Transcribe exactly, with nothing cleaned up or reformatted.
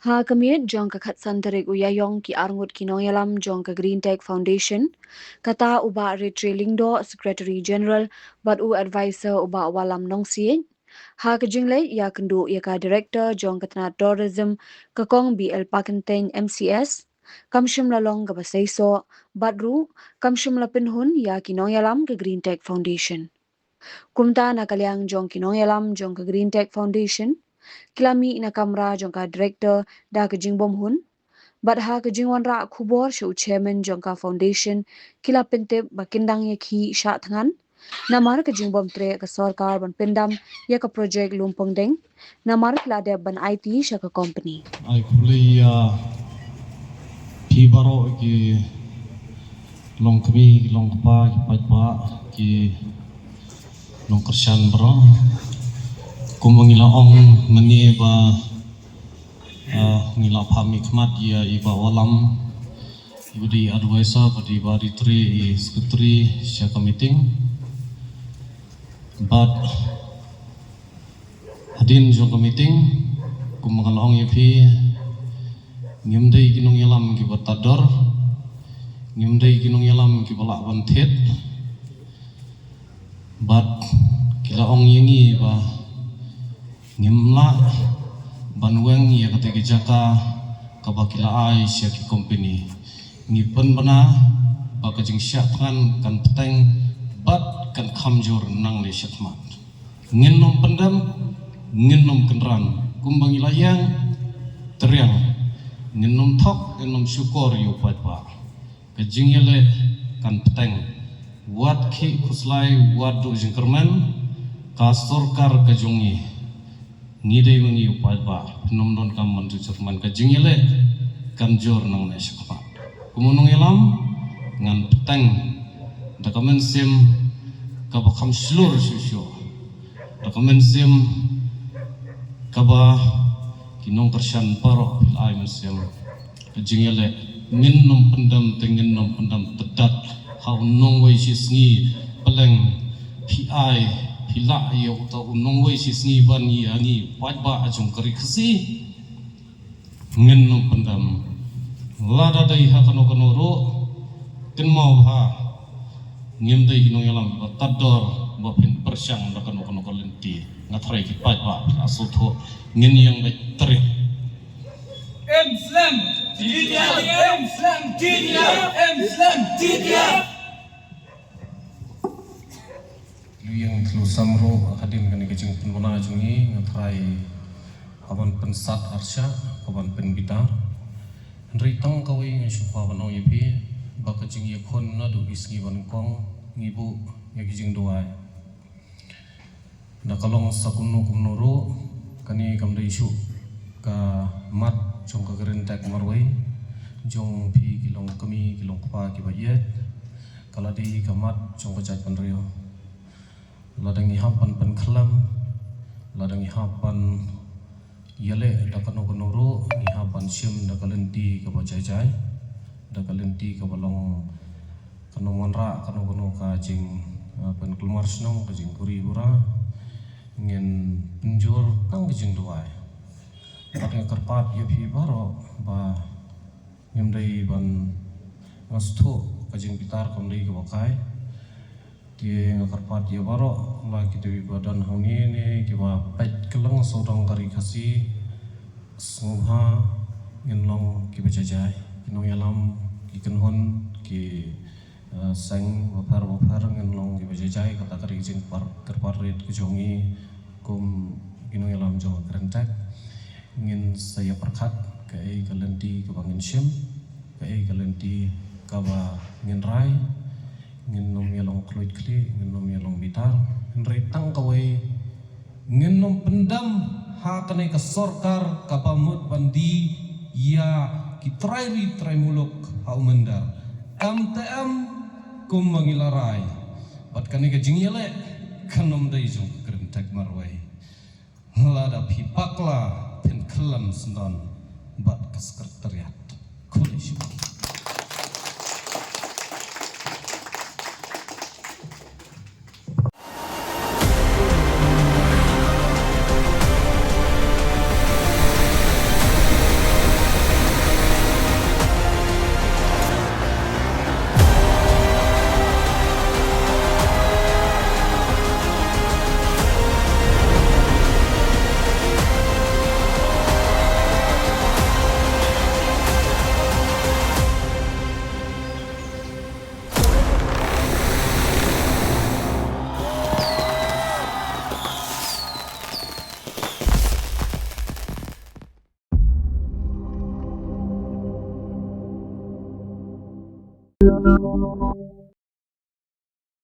Ha ka miet jong ka khatsan tarik u Ïaïong, ki arngut ki nongïalam jong ka Green Tech Foundation, kata u Bah Ritre Lyngdoh, Secretary General, bad u Advisor u Bah Wallam Nongsiej, ha ka jingleit ïakynduh ïa ka Director jong ka tnat Tourism, ka Kong B L Pakyntein M C S, kam shym la long kaba seisoh, bad ruh kam shym la pynhun ïa ki nongïalam ka Green Tech Foundation. Kumta, na ka liang jong ki nongïalam jong ka Green Tech Foundation, ki la mih na kamra jong ka Director da ka jingbymhun, bad ha ka jingwanrah khubor sha u Chairman jong ka Foundation, ki la pyntip ba kin dang ïakhih shah thngan namar ka jingbymtreh ka sorkar ban pyndam ïa ka projek Lum Pongdeng, namar ki la dep ban aiti sha ka company. Ai khublei ïa phi baroh ki longkmie, ki longkpa, ki paidbah, ki nongkyrshan baroh. Kumba ngi la ong mynne ba, ah, ngi la phah mihkhmat ïa i Bah Wallam, i ba dei advisor, bad i Bah Ritre i secretary sha ka meeting. Bad hadien jong ka meeting, kumba nga la ong ïa phi, ngim dei ki nongïalam kiba tad dor, ngim dei ki nongïalam kiba lah ban thied. Bad ki la ong ïa ngi ba ngim lah ban weng ïa kata ka jaka kaba ki la ai sha ki company. Ngi pynbna ba ka jingshah thngan kan bteng bad kan kham jur nangne shakhmat. Ngin nym pyndem, ngin nym kynran, kumba ngi la ïeng, triang. Ngin nym thok, ngin nym shukor ïa u paidbah. Ka jingïaleh kan bteng. Wat khih khuslai, wat duh jingkyrmen, ka sorkar ka jong ngi. Ngi dei ma ngi u paidbah, phin nym donkam ban duh jingkyrmen, ka jingïaleh kan jur nangne shakhmat. Kum u nongïalam ngan bteng da ka mynsiem kaba kham shlur shuh shuh. Da ka mynsiem kaba ki nongkyrshan baroh phi la ai mynsiem. Ka jingïaleh ngin nym pyndem te ngin nym pyndem tdat ha u nongwei shisngi, pleng phi ai phi lah ïa uta u nongwei shisngi ban ïa ngi paidbah jong ka ri Khasi. Ngin nym pyndem. Lada dei ha kano kano ruh, kynmaw bha, ngim dei ki nongïalam ba tad dor ba phin pyrshang da kano kano ka lynti. Nga tharai ki paidbah phi la sngewthuh, ngin ïeng beit tyrih. Em slem, T D F, em slem, T D F, em slem, T D F. Lu ïeng thlu sam ruh hadien kane ka jingpynbna jong ngi, nga tharai ka ban pynsat arshah, ka ban pynbitar. Hynrei tang kawei nga shu kwah ban ong ïa phi ba ka jingïakhun naduh ki sngi ba nyngkong ngi buh ïa ki jingduwai. Da ka long sa kumno kumno ruh, kane kam dei shuh ka mat jong ka Green Tech marwei, jong phi ki longkmie ki longkpa kiba ïeit, ka la dei ka mat jong ka jaitbynriew. Lada ngi hap ban pynkhlem, lada ngi hap ban ïaleh da kano kano ruh, ngi hap ban shim da ka lynti kaba jai jai, da ka lynti kaba long, kano wanrah kano kano ka jing, eh, pynkulmar shnong, ka jingkuri bura, ngin pynjur tang ka jingduwai. Bad nga kyrpad ïa phi baroh ba ngim dei ban, nga sngewthuh ka jingbitar kam dei kaba kai. Te nga kyrpad ïa baroh, la ki dei ba don hangne ne kiba peit kylleng sawdong ka ri Khasi, sngewbha ngin long kiba jai jai. Ki nongïalam, ki kynhun, ki, eh, seng bapher bapher, ngin long kiba jai jai, kata ka dei ka jingpar, kyrpad rit ka jong ngi kum ki nongïalam jong ka Green Tech. Ngin sa ïa pyrkhat kaei ka lynti kaba ngin shim, kaei ka lynti kaba ngin rai. Ngin nym ïa long khluit khlieh, ngin nym ïa long bitar. Hynrei tang kawei, ngin nym pyndam ha kane ka sorkar kaba mut ban die ïa ki trai ri trai muluk ha u mynder. Em te em, kumba ngi la rai. Bad kane ka jingïaleh kan nym dei jong ka Green Tech marwei. Lada phi bakla, phin khlem sngewdon bad ka Secretariat. Khublei shibun.